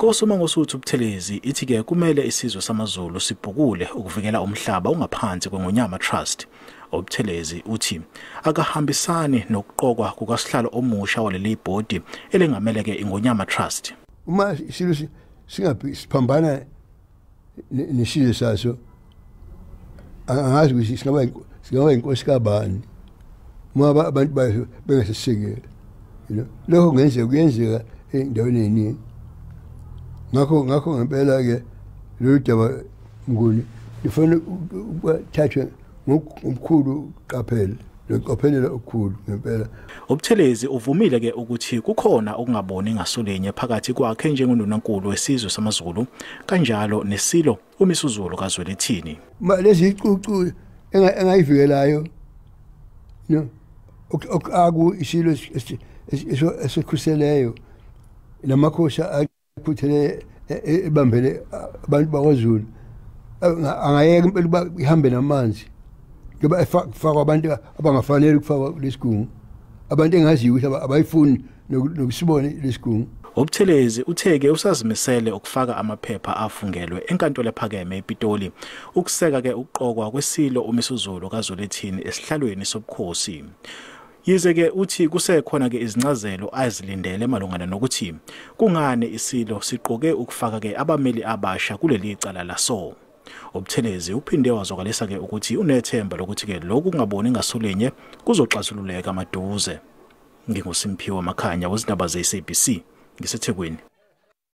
Inkosi uMangosuthu Buthelezi ithi-ke kumele isizwe samaZulu sibhukule ukuvikela umhlaba ongaphansi kweNgonyama Trust. UButhelezi uthi akahambisani nokuqokwa kukasihlalo omusha waleli bhodi elengamele-ke iNgonyama Trust. Uma isilo singaphi siphambana nesizwe saso, angazi ukuthi singaba inkosi kabani uma abantu bayo bengasesekele. Lokho kungenzeka, kuyenzeka endaweni eningi. Ngakho ngempela ke lolu daba Mnguni lifanele ukuthathwe ngokukhulu qaphela, nokucophelela okukhulu ngempela. UButhelezi uvumile ke ukuthi kukhona ukungaboni ngasolinye phakathi kwakhe njengondunankulu wesizwe samaZulu kanjalo nesilo uMisuzulu kaZwelithini. Ma lezi icucu engayivikelayo no aku isilo esikhuseleyo namakhosi akhuthele ebambele abantu bakwaZulu, angayeka impela ukuba ihambe namanzi ngoba efakwa abantu abangafanele ukufakwa lesigungu, abantu engaziyo ukuthi abayifuni nokusibona lesigungu. UButhelezi uthe-ke usazimisele ukufaka amaphepha afungelwe enkantolo ephakeme ePitoli ukuseka-ke ukuqokwa kwesilo uMisuzulu kaZwelithini esihlalweni sobukhosi. Yize-ke uthi kusekhona-ke izincazelo azilindele malungana nokuthi kungani isilo siqoke ukufaka-ke abameli abasha kuleli cala laso. UButhelezi uphinde wazwakalisa-ke ukuthi unethemba lokuthi-ke lokhu kungaboni ngasolinye kuzoxazululeka maduze. NginguSimphiwe Makhanya wezindaba ze-SABC ngiseThekwini.